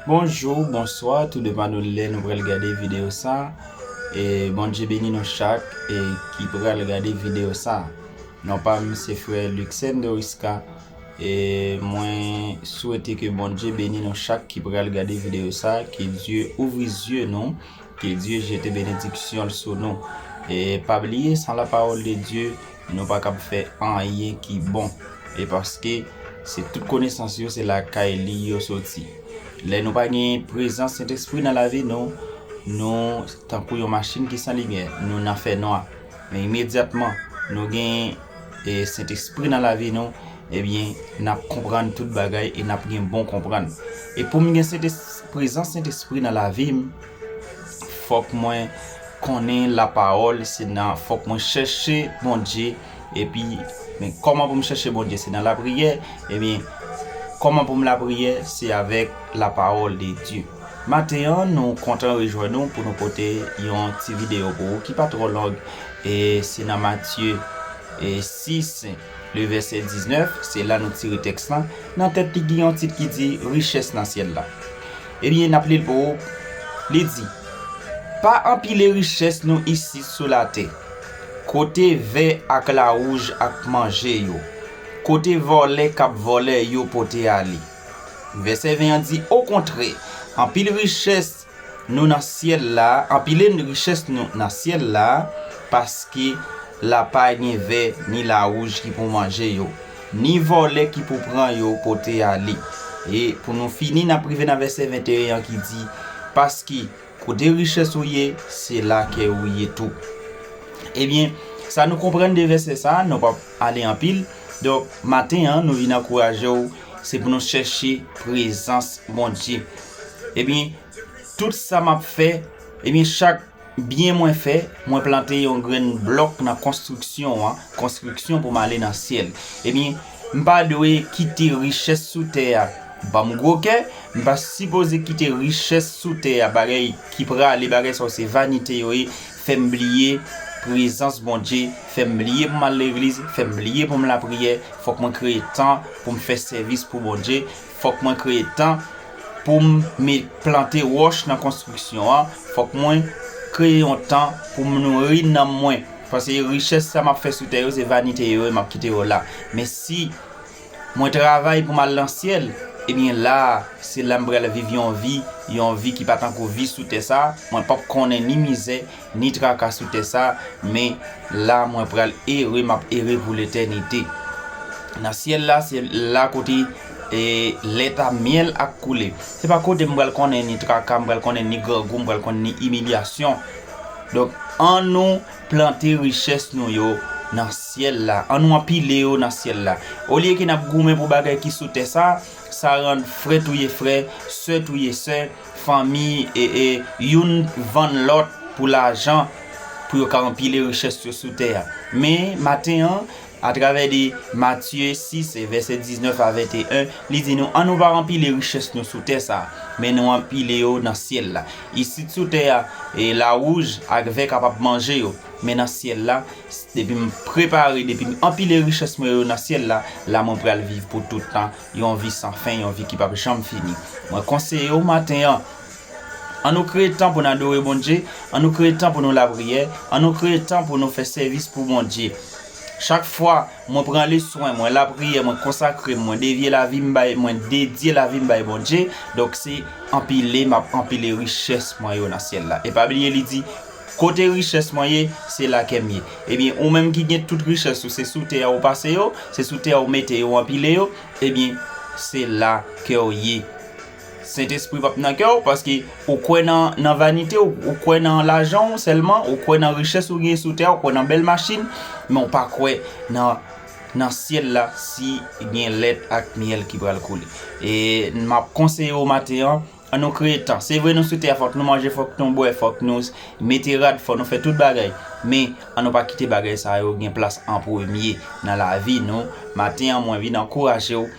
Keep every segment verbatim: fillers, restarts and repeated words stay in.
Bonjou, bonswa, tou depann lè nou pral gade videyo sa. E Bondye beni nou chak e ki pral gade videyo sa. Non pa m se frè Luxen Doriska. E mwen swete ke Bondye beni nou chak ki pral gade videyo sa, ke Dye ouvri zye nou, ke Dye jete benediksyon l sou nou. E pa bliye, san la pawòl de Dye, nou pa kab fè anyen ki bon. E paske se tout konesans yo, se lakay li yo soti. Lè nou pa gen prezans Sentespri nan lavi nou, nou tankou yon machin ki san limyè, nou nan fènwa. Men imedyatman nou gen e, Sentespri nan lavi nou, ebyen, n ap konprann tout bagay e n ap gen bon konprann. E pou m gen Sentes-, prezans Sentespri nan lavi m, fòk mwen konnen lapawòl, se nan, fòk mwen chèche Bondye, epi, men kòman pou m chèche Bondye? Se nan lapriyè, ebyen, kòman pou m lapriyè? Se avèk lapawòl de Dye. Maten an, nou kontan rejwenn nou pou nou pote yon ti videyo pou ou ki pa twò long, e se nan Matye, e sis, le vèsè diznèf, se la nou tire tèks lan, nan tèt li gen yon tit ki di Richès nan syèl la. Ebyen, n ap li l pou ou. Li di, pa anpile richès nou isit sou latè, kote vè ak lawouj ap manje yo, kote vòlè k ap vòlè yo pote ale. Vèsè ven an di, okontrè, anpil richès nou nan syèl la, anpile richès nou nan syèl la, paske la pa gen vè ni lawouj ki pou manje yo, ni vòlè ki pou pran yo pote ale. E pou nou fini, n ap rive nan vèsè venteyen an ki di, paske kote richès ou ye, se la kè ou ye tou. Ebyen, sa nou konprann de vèsè sa, nou p ap ale anpil. Donk, maten an, nou vin ankouraje w, se pou nou chèche prezans Bondye. Ebyen, tout sa m ap fè, ebyen, chak byen mwen fè, mwen plante yon grenn blòk nan konstriksyon an, konstriksyon pou m ale nan syèl. Ebyen, m pa dwe kite richès sou tè a ban m gwo kè, m pa sipoze kite richès sou tè a, bagay ki prale, bagay sa yo se vanite yo ye, fè m bliye prezans Bondye, fè m bliye pou m al legliz, fè m bliye pou m lapriyè. Fòk mwen kreye tan pou m fè sèvis pou Bondye, fòk mwen kreye tan pou m met, plante wòch nan konstriksyon an, fòk mwen kreye yon tan pou m nouri nanm mwen. Paske richès sa m ap fè sou tè yo, se vanite yo ye, m ap kite yo la. Men si mwen travay pou m al nan syèl, ebyen la, se la m pral viv yon vi, yon vi ki pa tankou vi sou tè sa, mwen p ap konnen ni mizè, ni traka sou tè sa, men la mwen pral ere, m ap ere pou letènite. Nan syèl la, se la kote, e, lèt a myèl ap koule. Se pa kote m pral konnen ni traka, m pral konnen ni grangou, m pral konnen ni imilyasyon. Donk, annou plante richès nou yo nan syèl la. Annou anpile yo nan syèl la. Olye ke n ap goumen pou bagay ki sou tè sa, sa rann frè touye frè, sè touye sè, fanmi, e, e, youn vann lòt pou lajan, pou yo ka anpile richès yo sou tè a. Men, maten an, atravè de Matye sis, vèsè diznèf a venteyen, li di nou, annou pa anpile richès nou sou tè sa, men nou anpile yo nan syèl la. Isit sou tè a, e lawouj ak vè kapab manje yo, men nan syèl la, depi m prepare, depi m anpile richès mwen yo nan syèl la, la mwen pral viv pou tout tan, yon vi san fen, yon vi ki p ap janm fini. Mwen konseye w maten an, annou kreye tan pou n adore Bondye, annou kreye tan pou nou lapriyè, annou kreye tan pou nou fè sèvis pou Bondye. Chak fwa mwen pran leswen, mwen lapriyè, mwen konsakre m, mwen devye lavi m bay, mwen dedye lavi m bay Bondye, donk se anpile, m ap anpile richès mwen yo nan syèl la. E pa bliye li di, kote richès mwen ye, se la kè m ye. Ebyen, ou menm ki gen tout richès ou, se sou tè a ou pase yo, se sou tè a ou mete yo, ou anpile yo, ebyen, se la kè w ye. Sentespri p ap nan kè w, paske ou kwè nan, nan vanite, ou, ou kwè nan lajan w sèlman, ou kwè nan richès ou gen sou tè a, ou kwè nan bèl machin, men ou pa kwè nan, nan syèl la si gen lèt ak myèl ki pral koule. E m ap konseye w maten an, annou kreye tan. Se vre nou sou tè a, fòk nou manje, fòk nou bwè, fòk nou mete rad, fòk nou fè tout bagay. Men, annou pa kite bagay sa yo gen plas an premye nan lavi nou. Maten an, mwen vin ankouraje w.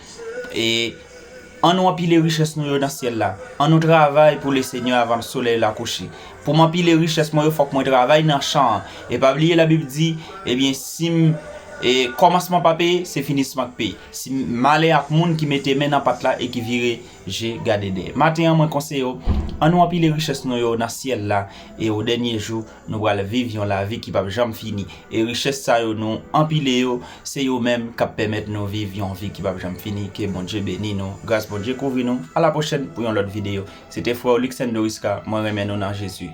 E annou anpile richès nou yo nan syèl la. Annou travay pou Lesenyè avan solèy la kouche. Pou m anpile richès mwen yo, fòk mwen travay nan chan an. E pa bliye Labib di, ebyen, si m, E kòmansman pa peye, se finisman k peye. Si malè ak moun ki mete men nan pat la e ki vire je gade dèyè. Maten an, mwen konseye w, ann nou anpile richès nou yo nan syèl la, e o dènye jou, nou pral viv yon lavi ki p ap janm fini. E richès sa yo nou anpile yo, se yo menm k ap pèmèt nou viv yon vi ki p ap janm fini. Ke Bondye beni nou. Gras Bondye kouvri nou. A la pwochèn pou yon lòt videyo. Se te frè w Luxen Doriska. Mwen renmen nou nan Jezi.